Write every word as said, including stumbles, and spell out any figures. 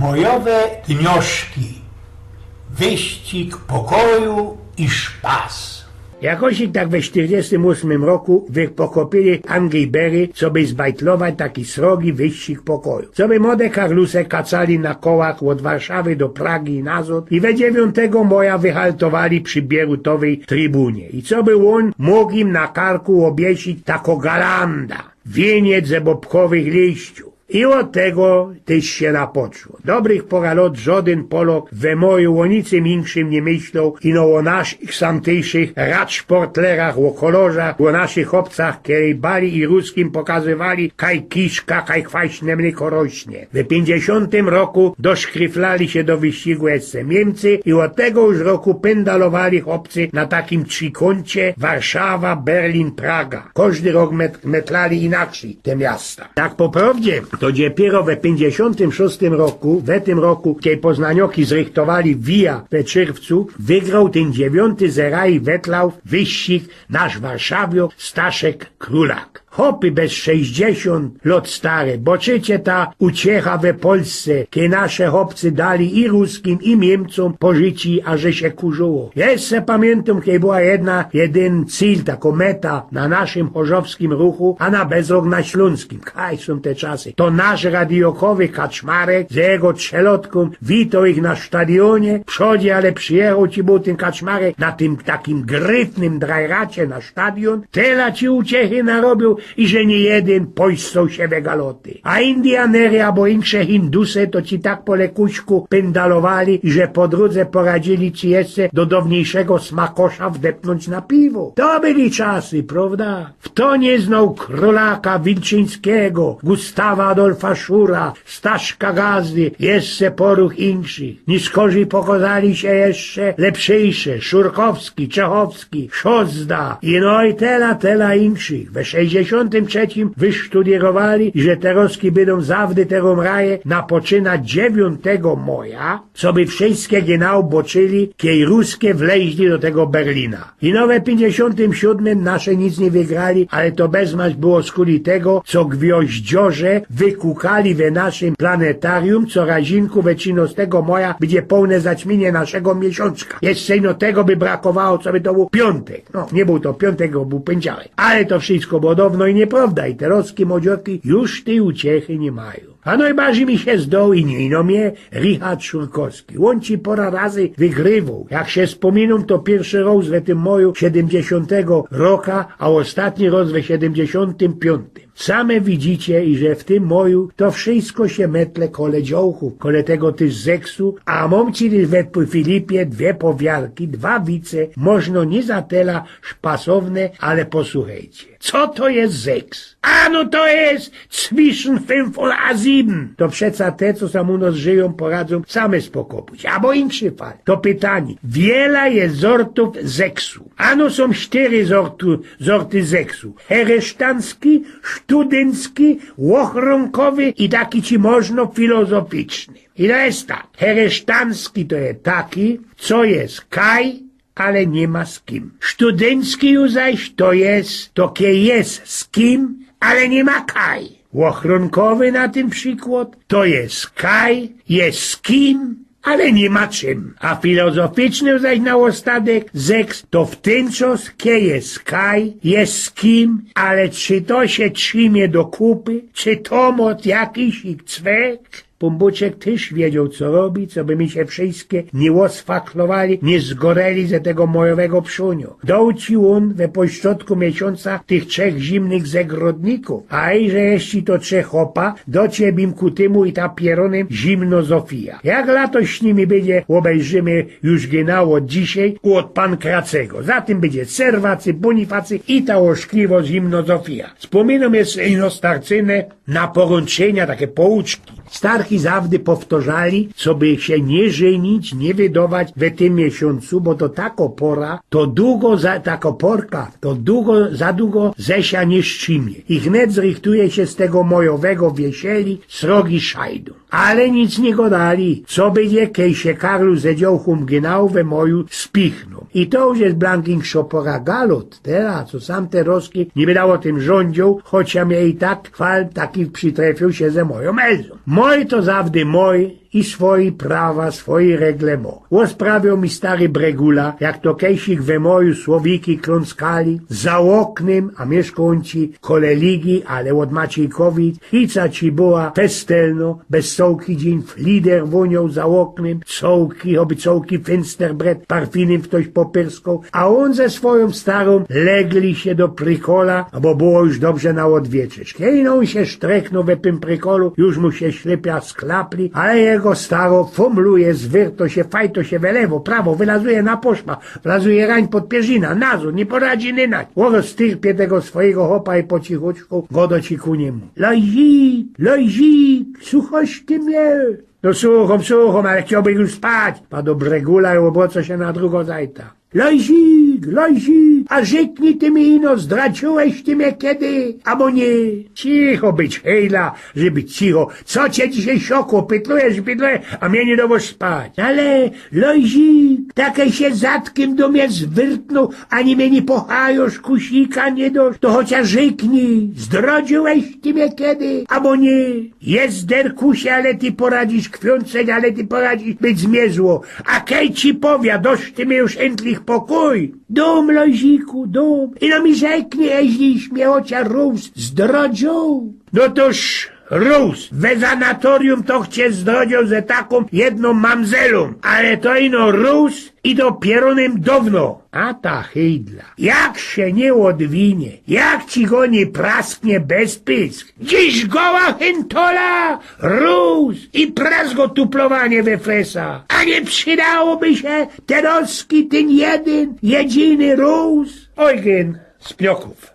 Mojowe dnioszki. Wyścig pokoju i szpas. Jakoś tak we sztyrdziestym ôsmym roku wy-, pokopyli Angry Berry, coby zbajtlować taki srogi wyścig pokoju. Coby młode karluse kacali na kołach ôd Warszawy do Pragi i nazod i we dziewiōntego moja wyhaltowali przi Bierutowej tribunie. I coby ôn mōg im na karku ôwiesiyć tako galanda. Wieniec ze bobkowych liściōw. I ôd tego tyż sie napoczło. Dobrych pora lot żodyn Polok we moju ô niczym inkszym niy myśloł, ino ô naszych samtyjszych radszportlerach, ô kolorzach, ô naszych chopcach, kery bali i Ruskim pokazywali, kaj kiszka, kaj kwaśne mlyko rośnie. We piyńćdziesiōntym roku doszkryflali sie do wyścigu jeszcze Niymcy i ôd tego już roku pyndalowali chopcy na takim trzikōncie Warszawa, Berlin, Praga. Kożdy rok met-, metlali inaczyj te miasta. Tak po prowdzie, to dopiyro we piyńćdziesiōntym szōstym roku, we tym roku, kej Poznanioki zrychtowali wija we czyrwcu, wygroł tyn dziewiōnty z rei wetlaw wyścig nasz Warszawiok Staszek Krulak. Chopy bez sześćdziesiōnt lot stare, bo czycie ta uciecha we Polsce, kej nasze chopcy dali i Ruskim, i Niymcōm pożyci, a że sie kurzyło. Jeszcze pamiyntam, kej była jedna, jedyn cyl, tako meta na naszym chorzowskim ruchu, a na bezrok na ślōnskim. Kaj sōm te czasy. To nasz radiokowy Kaczmarek ze jego trzelotkōm witoł ich na stadionie. Przodzie, ale przijechoł ci bōł tyn Kaczmarek na tym takim gryfnym drajracie na stadion. Tela ci uciechy narobiōł i że niyjedyn poścoł sie we galoty. A Indianery abo insze Hinduse to ci tak po lekuśku pyndalowali, że po drōdze poradzili ci jeszcze do downiejszego smakosza wdepnōńć na piwo. To byli czasy, prowda? Fto niy znoł Krulaka, Wilczyńskigo, Gustawa Adolfa Szura, Staszka Gazdy, jeszcze poruch inkszych. Niyskorzij pokozali sie jeszcze lepszyjsze, Szurkowski, Czechowski, Szozda i no i tela, tela inkszych. We sześćdziesiōntym trzecim wysztudyrowali, że te Ruski bydōm zawdy te rōmraje napoczynać dziewiōntego moja, coby wszyjske genau boczyli, kej Ruske wleźli do tego Berlina. I no we piyńćdziesiōntym siōdmym nasze nic niy wygrali, ale to bezmać było skuli tego, co gwiŏździŏrze wykukali we naszym planetarium, co razinku we trzynŏstego moja bydzie połne zaćmiynie naszego miesiōnczka. Jeszcze ino tego by brakowało, coby to bōł piōntek. No, niy bōł to piōntek, bo bōł pōndziałek. Ale to wszyjsko było downo i niyprŏwda, i te Ruske młodziŏki już tyj uciechy niy majōm. A nojbardzij mi sie zdŏł i niy ino mie Richard Szurkowski. Ôn ci pŏra razy wygrywoł. Jak sie spōminōm, to piyrszy rŏz we tym moju siedymdziesiōntego roka, a ôstatni rŏz we siedymdziesiōntym piōntym. Same widzicie, iże w tym moju to wszyjsko sie metle kole dziołchōw, kole tego tyż zeksu, a mōm ci we Filipie dwie powiarki, dwa wice, możno niy za tela szpasowne, ale posuchejcie. Co to je zeks? Ano to je zwischen fünf und a sieben. To przeca te, co sam u nos żyjōm, poradzōm same spokopuć. Abo inszy fal. To pytanie. Wiela je zortōw zeksu? Ano sōm sztyry zortu, zorty zeksu. Heresztancki, sztudyncki, ôchronkowy i taki ci możno filozoficzny. I to je tak. Heresztancki to je taki, co je kaj, ale niy ma z kim. Sztudyncki już zaś to je to, kej je z kim, ale niy ma kaj. Ôchronkowy na tym przikłŏd to je kaj, je z kim, ale niy ma czym. A filozoficzny zaś na ôstatk, zeks, to w tyn czas, kej je kaj, je z kim, ale czy to sie trzimie do kupy, czy to mŏ jakiś cwek? Pōnbōczek tyż wiedzioł, co robi, coby my sie wszyjske niy ôsfachlowali, niy zgoreli ze tego mojowego przōniŏ. Doł ci ôn we pośrodku miesiōnca tych trzech zimnych zegrodnikōw, a iże jeszcze to trzech chopa, do ciebie ku tymu i ta pierōnym zimno Zofija. Jak lato z nimi bydzie, ôbejrzymy już genau ôd dzisiej, ôd Pankracego. Za tym bydzie Serwacy, Bōnifacy i ta ôszkliwość zimno Zofija. Spōminōm jeszcze ino starcynę, na porōnczynia, take pouczki. Starki zawdy powtŏrzali, coby sie niy żynić, niy wydować we tym miesiōncu, bo to tako pora, to dugo za, tako porka, to dugo, za dugo zesia niy strzimie. I wnet zrychtuje sie z tego mojowego wiesieli srogi szajdōm. Ale nic niy gŏdali, co bydzie, kej sie karlu ze dziołchōm genau we moju spichnōm. I to już je blank inkszŏ pora galot. Tela, co sam te Ruske niby dało tym rzōndzioł, choć jŏ mie i tak chwal taki przitrefiył sie ze mojōm Elzōm. Moj to zawdy moj i swojij prawa, swojij regle mo. Ôsprawioł mi stary Bregula, jak to kejsik we moju słowiki klōnskali, za ôknym, a miyszkoł ôn ci kole ligi, ale ôd Maciejkowic, chica ci była festelno, bez cołki dziyń flider wōnioł za ôknym, cołki, ôby cołki fynster bret parfinym ftoś popyrskoł, a ôn ze swojōm starōm legli sie do prykola, bo było już dobrze na ôdwieczerz. Kej no ôn sie sztrychnōł we tym prykolu, już mu sie ślepia sklapli, ale jego staro fumluje, zwyrto sie, fajto sie we lewo, prawo, wylazuje na poszwa, wlazuje rań pod pierzina, nazōr, niy poradzi nynać. Ôno styrpie tego swojigo chopa i po cichuczku godo ci ku niymu: Lojzik, Lojzik, suchosz ty mie? No suchōm, suchōm, ale chciołbych już spać. Pado Bregula i ôbroco sie na drugo zajta. Lojzik, Lojzik, a rzyknij ty mi ino, zdradziyłeś ty mie kedy, abo niy? Cicho być, hejla, żeby cicho. Co cie dzisiej siokło, pytlujesz, pytlujesz, a mie niy dŏwŏsz spać. Ale, Lojzik, tak kej sie zatkiym do mie zwyrtnōł, ani mie niy pochajŏsz, kusika niy dŏsz, to chociŏż rzyknij, zdradziyłeś ty mie kedy, abo niy? Jezder kusie, ale ty poradzisz kwiōnceć, ale ty poradzisz być zmierzło. A kej ci powiadŏsz, ty mie już endlich pokōj. Dōm, Lojziku, dōm. Ino mi rzyknij, eźli mie chociŏż rōz zdradziył. No tōż rōz, we sanatorium to ciech zdradziył ze takōm jednōm mamzelōm. Ale to ino rōz i to pierōnym downo. A ta hejdla, jak sie niy ôdwinie, jak ci go niy prasknie bez pysk. Dziś goła chyntola, rōz i prask go tuplowanie we fresa. A niy przidałoby sie terŏzki tyn jedyn, jedziny rōz? Eugyn z Pniokōw.